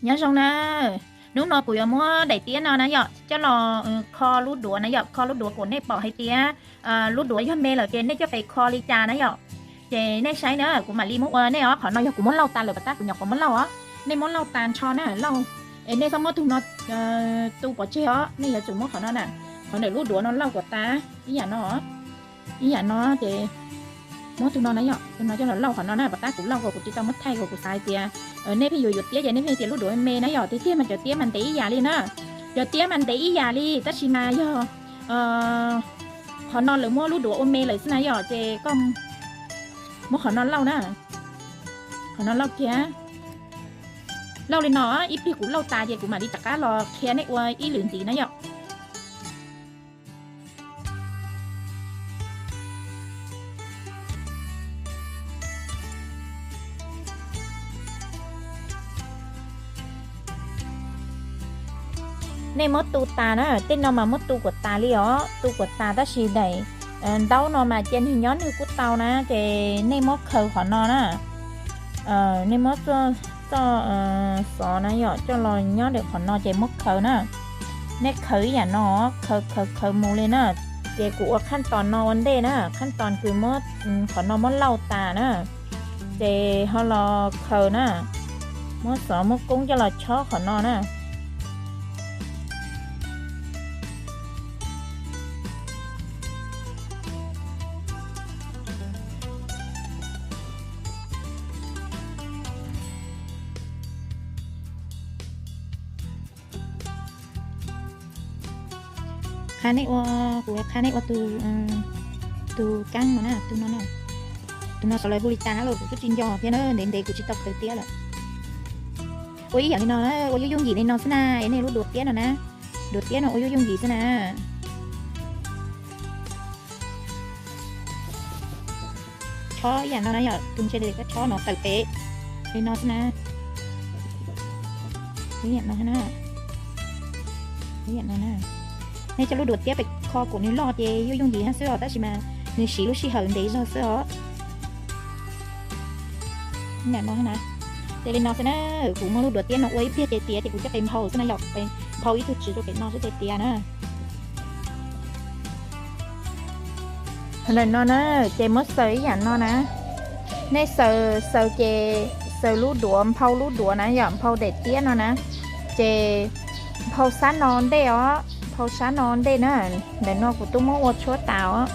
Nyob zoo na, hnub no kuv yuav muab daim tiab no na yom coj los kho lub duav na yom, kho lub duav kom nej pom hais tias lub duav yog me lawm ces nej coj pes kho li cas na yom. Ces nej saib na, kuv mam li muab ua nej os. Qhov no yog kuv muab lauj tas lawm, pas tab kuv nyuam qhuav muab lauj os. Nej muab lauj tas nrho na, lauj, es nej txhob muab tus no tu pov tseg os, nej yuav tsum muab qhov no na, qhov ntawm lub duav no lauj kom tas ib yam no. Ib yam no ces muab tus no na yom, tus no coj los lauj qhov no na, pas tab kuv lauj kuv tsis tau muab thaij, kuv xav hais tias nej pheej yuav yuav tiab ces nej pheej tias lub duav me na yom, tiag tiag mas cov tiab mas ntev ib yam li na. Cov tiab mas ntev ib yam li, tab sis mas yog qhov no lawv muab lub duav ua me lawm xwb na yom, ces koj muab qhov no lauj na, qhov no lauj kiag. Lauj li no, ib pliag kuv lauj tas ces kuv mam li rov qab los qhia nej ua ib lwm ntxiv na yom. Nej muab tu tas na, tej no mas muab tu kom tas li os, tu kom tas tab sis daim ntaub no mas cia nws nyob nws kuj tau na, ces nej muab khaws qhov no na. Nej muab txoj xov na yom coj los nyob ntawm qhov no ces muab khaws na. Nej khaws ib yam no, khaws khaws khaws mus li na. Ces kuv ua khaj tos no ua ntej na, khaj tos kws muab qhov no muab lauj tas na, ces ho los khaws na, muab xov muab koob coj los chob qhov no na. Qha nej ua, kuv qha nej ua tus, tus kab no na, tus no, tus no xov lawv hu li cas los kuv twb tsis nco thiab na, ntev ntev kuv tsis tau khaws tiab lawm. Ua ib yam li no, ua yooj yooj yim li no xwb na, es nej lub duav tiab no na, duav tiab no ua yooj yooj yim xwb na. Chob ib yam no na yom, tus ntse li koj chob no tawm pem li no xwb na. Ib yam no na, ib yam no na. Nej coj lub duav tiab pem kho kom nws loj ces yooj yooj yim hab xwb os, tab sis mas nws siv lub sij hawm ntev zog xwb os. Ib yam no na, ces li no xwb na. Kuv muab lub duav tiab no ua ib pliag ces tiav ces kuv coj pes nphau xwb na yom, pes nphau ib tug tswv rau pem no xwb ces tiav na. Ntawm no na, ces muab xaws ib yam no na. Nej xaws, xaws ces xaws lub duav, nphau lub duav na yom, nphau daim tiab no na. Ces nphau sab no ntej os, nphau sab no ntej na. Ntawm no kuv twb muab ua tshuab tas os.